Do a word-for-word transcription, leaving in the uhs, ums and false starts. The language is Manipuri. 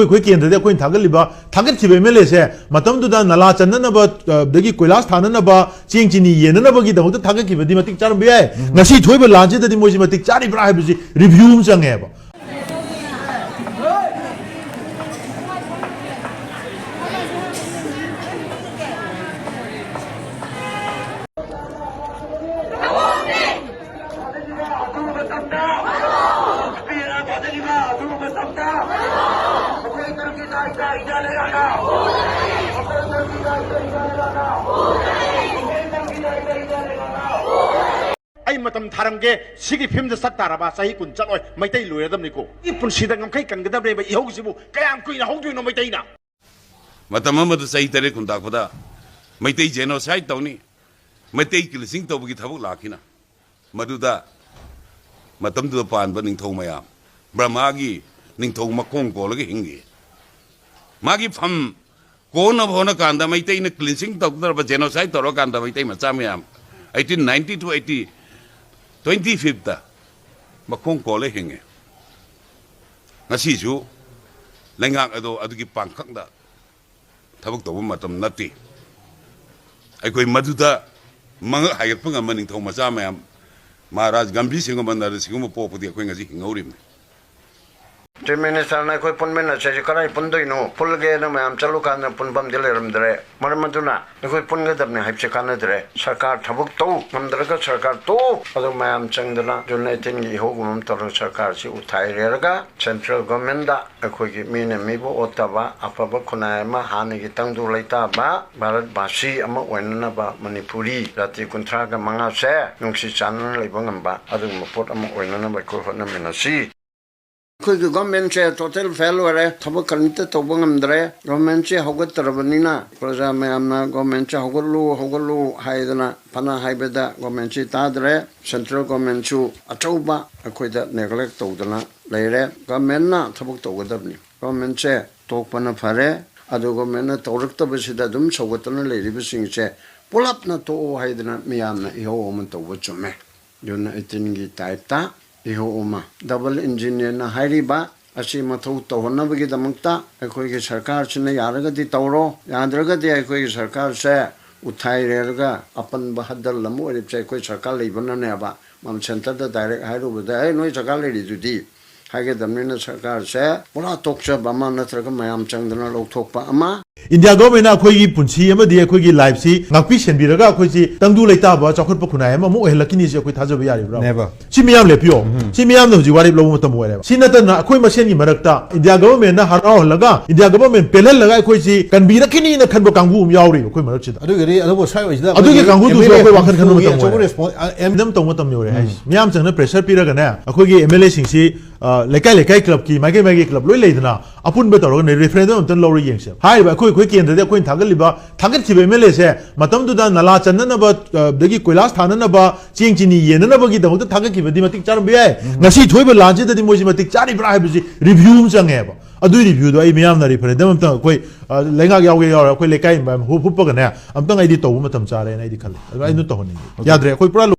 ꯑꯩꯈꯣꯏ ꯀꯦꯟꯗ꯭ꯔꯗ ꯑꯩꯈꯣꯏꯅ ꯊꯥꯒꯠꯂꯤꯕ, ꯊꯥꯒꯠꯈꯤꯕ ꯑꯦꯝ ꯑꯦꯜ ꯑꯦꯁꯦ ꯃꯇꯝꯗꯨꯗ ꯅꯂꯥ ꯆꯟꯅꯅꯕ, ꯑ, ꯑꯗꯒꯤ ꯀꯣꯏꯂꯥꯁ ꯊꯥꯅꯅꯕ, ꯆꯦꯡ ꯆꯤꯅꯤ ꯌꯦꯟꯅꯅꯕꯒꯤꯗꯃꯛꯇ ꯊꯥꯒꯠꯈꯤꯕꯗꯤ ꯃꯇꯤꯛ ꯆꯥꯔꯝꯕ ꯌꯥꯏ꯫ ꯉꯁꯤ ꯊꯣꯛꯏꯕ ꯂꯥꯟꯁꯤꯗꯗꯤ ꯃꯣꯏꯁꯤ ꯃꯇꯤꯛ ꯆꯥꯔꯤꯕ꯭ꯔꯥ ꯍꯥꯏꯕꯁꯤ ꯔꯤꯚꯤꯌꯨ ꯑꯃ ꯆꯪꯉꯦꯕ꯫ ꯑꯩ ꯃꯇꯝ ꯊꯥꯔꯝꯒꯦ, ꯁꯤꯒꯤ ꯐꯤꯕꯝꯗ ꯆꯠ ꯇꯥꯔꯕ ꯆꯍꯤ ꯀꯨꯟ ꯆꯠꯂꯣꯏ, ꯃꯩꯇꯩ ꯂꯣꯏꯔꯗꯝꯅꯤꯀꯣ꯫ ꯃꯤ ꯄꯨꯟꯁꯤꯗ ꯉꯝꯈꯩ ꯀꯟꯒꯗꯕꯅꯦꯕ ꯏꯍꯧꯁꯤꯕꯨ, ꯀꯌꯥꯝ ꯀꯨꯏꯅ ꯍꯧꯗꯣꯏꯅꯣ ꯃꯩꯇꯩꯅ? ꯃꯇꯝ ꯑꯃꯗ ꯆꯍꯤ ꯇꯔꯦꯠ ꯈꯨꯟꯇꯥꯛꯄꯗ ꯃꯩꯇꯩ genocide ꯇꯧꯅꯤ, ꯃꯩꯇꯩ cleansing ꯇꯧꯕꯒꯤ ꯊꯕꯛ ꯂꯥꯛꯈꯤꯅ꯫ ꯃꯗꯨꯗ ꯃꯇꯝꯗꯨꯗ ꯄꯥꯟꯕ ꯅꯤꯡꯊꯧ ꯃꯌꯥꯝ, ꯕ꯭ꯔꯍꯃꯥꯒꯤ ꯅꯤꯡꯊꯧ ꯃꯈꯣꯡ ꯀꯣꯜꯂꯒ ꯍꯤꯡꯉꯤ꯫ ꯃꯥꯒꯤ ꯐꯝ ꯀꯣꯟꯅꯕ ꯍꯣꯠꯅ ꯀꯥꯟꯗ ꯃꯩꯇꯩꯅ cleansing ꯇꯧꯗ꯭ꯔꯕ, genocide ꯇꯧꯔꯀꯥꯟꯗ ꯃꯩꯇꯩ ꯃꯆꯥ ꯃꯌꯥꯝ eighteen ninety to eighty, twenty fifth ꯃꯈꯣꯡ ꯀꯣꯜꯂ ꯍꯤꯡꯉꯦ꯫ ꯉꯁꯤꯁꯨ ꯂꯩꯉꯥꯛ ꯑꯗꯣ ꯑꯗꯨꯒꯤ ꯄꯥꯡꯈꯛꯗ ꯊꯕꯛ ꯇꯧꯕ ꯃꯇꯝ ꯅꯠꯇꯦ꯫ ꯑꯩꯈꯣꯏ ꯃꯗꯨꯗ ꯃꯉꯛ ꯍꯥꯏꯒꯠꯄ ꯉꯝꯕ ꯅꯤꯡꯊꯧ ꯃꯆꯥ ꯃꯌꯥꯝ, ꯃꯍꯥꯔꯥꯖ ꯒꯝꯚꯤꯔ ꯁꯤꯡꯍ ꯃꯟꯗꯅ ꯁꯤꯒꯨꯝꯕ ꯄꯣꯛꯄꯗꯤ ꯑꯩꯈꯣꯏ ꯉꯁꯤ ꯍꯤꯡꯍꯧꯔꯤꯕꯅꯤ꯫ Chief Ministerꯅ ꯑꯩꯈꯣꯏ ꯄꯨꯟꯃꯤꯟꯅꯁꯦ, ꯀꯗꯥꯏ ꯄꯨꯟꯗꯣꯏꯅꯣ? ꯄꯨꯜꯂꯒꯦꯅ ꯃꯌꯥꯝ ꯆꯠꯂꯨꯀꯥꯟꯗ ꯄꯨꯟꯐꯝꯗꯤ ꯂꯩꯔꯝꯗ꯭ꯔꯦ꯫ ꯃꯔꯝ ꯑꯗꯨꯅ ꯑꯩꯈꯣꯏ ꯄꯨꯟꯒꯗꯕꯅꯤ ꯍꯥꯏꯕꯁꯦ ꯀꯥꯟꯅꯗ꯭ꯔꯦ꯫ ꯁꯔꯀꯥꯔ ꯊꯕꯛ ꯇꯧ ꯉꯝꯗ꯭ꯔꯒ ꯁꯔꯀꯥꯔ ꯇꯣꯛꯎ꯫ ꯑꯗꯨ ꯃꯌꯥꯝ ꯆꯪꯗꯅ June eighteenꯒꯤ ꯏꯍꯧꯒꯨꯝ ꯑꯃ ꯇꯧꯔꯒ ꯁꯔꯀꯥꯔꯁꯤ ꯎꯊꯥꯏꯔꯦꯔꯒ central governmentꯗ ꯑꯩꯈꯣꯏꯒꯤ ꯃꯤꯅ ꯃꯤꯕꯨ ꯑꯣꯠꯇꯕ, ꯑꯐꯕ ꯈꯨꯟꯅꯥꯏ ꯑꯃ, ꯍꯥꯟꯅꯒꯤ ꯇꯪꯗꯨ ꯂꯩꯇꯥꯕ ꯚꯥꯔꯠ ꯚꯥꯁꯤ ꯑꯃ ꯑꯣꯏꯅꯅꯕ, ꯃꯅꯤꯄꯨꯔꯤ ꯖꯥꯇꯤ ꯀꯨꯟꯊ꯭ꯔꯥꯒ ꯃꯉꯥꯁꯦ ꯅꯨꯡꯁꯤ ꯆꯥꯟꯅꯅ ꯂꯩꯕ ꯉꯝꯕ ꯑꯗꯨꯒꯨꯝꯕ ꯄꯣꯠ ꯑꯃ ꯑꯣꯏꯅꯅꯕ ꯑꯩꯈꯣꯏ ꯍꯣꯠꯅꯃꯤꯟꯅꯁꯤ꯫ ꯑꯩꯈꯣꯏꯒꯤ governmentꯁꯦ total fail ꯑꯣꯏꯔꯦ, ꯊꯕꯛ ꯀꯔꯤꯝꯇ ꯇꯧꯕ ꯉꯝꯗ꯭ꯔꯦ꯫ Governmentꯁꯦ ꯍꯧꯒꯠꯇ꯭ꯔꯕꯅꯤꯅ ꯄ꯭ꯔꯖꯥ ꯃꯌꯥꯝꯅ governmentꯁꯦ ꯍꯧꯒꯠꯂꯨ, ꯍꯧꯒꯠꯂꯨ ꯍꯥꯏꯗꯅ ꯐꯅ ꯍꯥꯏꯕꯗ governmentꯁꯤ ꯇꯥꯗ꯭ꯔꯦ꯫ Central governmentꯁꯨ ꯑꯆꯧꯕ ꯑꯩꯈꯣꯏꯗ neglect ꯇꯧꯗꯅ ꯂꯩꯔꯦ꯫ Governmentꯅ ꯊꯕꯛ ꯇꯧꯒꯗꯕꯅꯤ꯫ Governmentꯁꯦ ꯇꯣꯛꯄꯅ ꯐꯔꯦ꯫ ꯑꯗꯨ governmentꯅ ꯇꯧꯔꯛꯇꯕꯁꯤꯗ ꯑꯗꯨꯝ ꯁꯧꯒꯠꯇꯅ ꯂꯩꯔꯤꯕꯁꯤꯡꯁꯦ ꯄꯨꯂꯞꯅ ꯇꯣꯛꯑꯣ ꯍꯥꯏꯗꯅ ꯃꯤꯌꯥꯝꯅ ꯏꯍꯧ ꯑꯃ ꯇꯧꯕ ꯆꯨꯝꯃꯦ꯫ June eighteenꯒꯤ typeꯇ ꯏꯍꯧ ꯑꯃ, double engineꯅ ꯍꯥꯏꯔꯤꯕ ꯑꯁꯤ ꯃꯊꯧ ꯇꯧꯍꯟꯅꯕꯒꯤꯗꯃꯛꯇ ꯑꯩꯈꯣꯏꯒꯤ ꯁꯔꯀꯥꯔꯁꯤꯅ ꯌꯥꯔꯒꯗꯤ ꯇꯧꯔꯣ, ꯌꯥꯗ꯭ꯔꯒꯗꯤ ꯑꯩꯈꯣꯏꯒꯤ ꯁꯔꯀꯥꯔꯁꯦ ꯎꯊꯥꯏꯔꯦꯔꯒ ꯑꯄꯟꯕ ꯍꯗꯜ ꯑꯃ ꯑꯣꯏꯔꯤꯕꯁꯦ ꯑꯩꯈꯣꯏ ꯁꯔꯀꯥꯔ ꯂꯩꯕꯅꯅꯦꯕ꯫ ꯃꯝ ꯁꯦꯟꯇꯔꯗ ꯗꯥꯏꯔꯦꯛ ꯍꯥꯏꯔꯨꯕꯗ, "ꯑꯦ, ꯅꯣꯏ ꯁꯔꯀꯥꯔ ꯂꯩꯔꯤꯗꯨꯗꯤ" ꯍꯥꯏꯒꯗꯕꯅꯤꯅ, ꯁꯔꯀꯥꯔꯁꯦ ꯄꯨꯔꯥ ꯇꯣꯛꯆꯕ ꯑꯃ ꯅꯠꯇ꯭ꯔꯒ ꯃꯌꯥꯝ ꯆꯪꯗꯅ ꯂꯧꯊꯣꯛꯄ ꯑꯃ꯫ ꯏꯟꯗꯤꯌꯥ ꯒꯣꯔꯃꯦꯟꯅ ꯑꯩꯈꯣꯏꯒꯤ ꯄꯨꯟꯁꯤ ꯑꯃꯗꯤ ꯑꯩꯈꯣꯏꯒꯤ ꯂꯥꯏꯐꯁꯤ ꯉꯥꯛꯄꯤ ꯁꯦꯟꯕꯤꯔꯒ ꯑꯩꯈꯣꯏꯁꯤ ꯇꯪꯗꯨ ꯂꯩꯇꯥꯕ ꯆꯥꯎꯈꯠꯄ ꯈꯨꯟꯅꯥꯏ ꯑꯃꯃꯨꯛ ꯑꯣꯏꯍꯜꯂꯛꯈꯤꯅꯤꯁꯤ ꯑꯩꯈꯣꯏ ꯊꯥꯖꯕ ꯌꯥꯔꯤꯕ꯭ꯔꯥ? Never. ꯁꯤ ꯃꯤꯌꯥꯝ ꯂꯦꯞꯄꯤꯌꯣ꯫ ꯁꯤ ꯃꯤꯌꯥꯝꯅ ꯍꯧꯖꯤꯛ ꯋꯥꯔꯦꯞ ꯂꯧꯕ ꯃꯇꯝ ꯑꯣꯏꯔꯦꯕ꯫ ꯁꯤ ꯅꯠꯇꯅ ꯑꯩꯈꯣꯏ ꯃꯁꯦꯟꯒꯤ ꯃꯔꯛꯇ ꯏꯟꯗꯤꯌꯥ ꯒꯣꯔꯃꯦꯟꯅ ꯍꯔꯥꯎꯍꯜꯂꯒ, ꯏꯟꯗꯤꯌꯥ ꯒꯣꯔꯃꯦꯟ ꯄꯦꯜꯍꯜꯂꯒ ꯑꯩꯈꯣꯏꯁꯤ ꯀꯟꯕꯤꯔꯛꯈꯤꯅꯤꯅ ꯈꯟꯕ ꯀꯥꯡꯕꯨ ꯑꯃ ꯌꯥꯎꯔꯤꯕ ꯑꯩꯈꯣꯏ ꯃꯔꯛꯁꯤꯗ꯫ ꯑꯗꯨꯒꯤꯗꯤ ꯑꯗꯨꯕꯨ ꯁ꯭ꯋꯥꯏ ꯑꯣꯏꯁꯤꯗ ꯑꯗꯨꯒꯤ ꯑꯩꯈꯣꯏꯒꯤ ꯀꯥꯡꯕꯨꯗꯨꯁꯨ M L A ꯑꯩꯈꯣꯏ ꯋꯥꯈꯜ ꯈꯟꯕ ꯍꯨꯝꯐꯨꯒꯤ ꯃꯇꯝ ꯑꯆꯧꯕ ꯑꯣꯏꯔꯦ꯫ Response, ꯑ, M ꯑꯗꯨꯝ ꯇꯧꯕ ꯃꯇꯝ ꯌꯧꯔꯦ ꯍꯥꯏꯁꯦ꯫ ꯃꯤꯌꯥꯝ ꯆꯪꯅ pressure ꯄꯤꯔꯒꯅꯦ, ꯑꯩꯈꯣꯏꯒꯤ M L A ꯁꯤꯡꯁꯤ, ꯑ, ꯂꯩꯀꯥꯏ ꯂꯩꯀꯥꯏ club ꯀꯤ, ꯃꯥꯏꯀꯩ ꯃꯥꯏꯀꯩ club ꯂꯣꯏ ꯂꯩꯗꯅ, ꯑꯄꯨꯟꯕ ꯇꯧꯔꯒꯅꯦ referendum ꯑꯝꯇꯪ ꯂꯧꯔ ꯌꯦꯡꯁꯦ꯫ ꯍꯥꯏꯔꯤꯕ ꯑꯩꯈꯣꯏ, ꯑꯩꯈꯣꯏ ꯀꯦꯟꯗ꯭ꯔꯗꯤ ꯑꯩꯈꯣꯏꯅ ꯊꯥꯒꯠꯂꯤꯕ, ꯊꯥꯒꯠꯈꯤꯕ M L A ꯁꯦ ꯃꯇꯝꯗꯨꯗ ꯅꯂꯥ ꯆꯟꯅꯅꯕ, ꯑ, ꯑꯗꯒꯤ ꯀꯣꯏꯂꯥꯁ ꯊꯥꯅꯅꯕ, ꯆꯦꯡ ꯆꯤꯅꯤ ꯌꯦꯟꯅꯅꯕꯒꯤꯗꯃꯛꯇ ꯊꯥꯒꯠꯈꯤꯕꯗꯤ ꯃꯇꯤꯛ ꯆꯥꯔꯝꯕ ꯌꯥꯏ꯫ ꯉꯁꯤ ꯊꯣꯛꯏꯕ ꯂꯥꯟꯁꯤꯗꯗꯤ ꯃꯣꯏꯁꯤ ꯃꯇꯤꯛ ꯆꯥꯔꯤꯕ꯭ꯔꯥ ꯍꯥꯏꯕꯁꯤ review ꯑꯃ ꯆꯪꯉꯦꯕ꯫ ꯑꯗꯨꯒꯤ review ꯗꯣ ꯑꯩ ꯃꯤꯌꯥꯝꯅ referendum ꯑꯝꯇꯪ ꯑꯩꯈꯣꯏ, ꯑ, ꯂꯩꯉꯥꯛ ꯌꯥꯎꯒꯦ ꯌꯥꯎꯔꯦ, ꯑꯩꯈꯣꯏ ꯂꯩꯀꯥꯏ ꯃꯌꯥꯝ ꯍꯨꯞ-, ꯍꯨꯞꯄꯒꯅꯦ, ꯑꯝꯇꯪ ꯑꯩꯗꯤ ꯇꯧꯕ ꯃꯇꯝ ꯆꯥꯔꯦꯅ ꯑꯩꯗꯤ ꯈꯜꯂꯦ꯫ ꯑꯗꯨ ꯑꯩ ꯑꯗꯨ ꯇꯧꯍꯟꯅꯤꯡꯉꯤ꯫ ꯌꯥꯗ꯭ꯔꯦ, ꯑꯩꯈꯣꯏ ꯄꯨꯔꯥ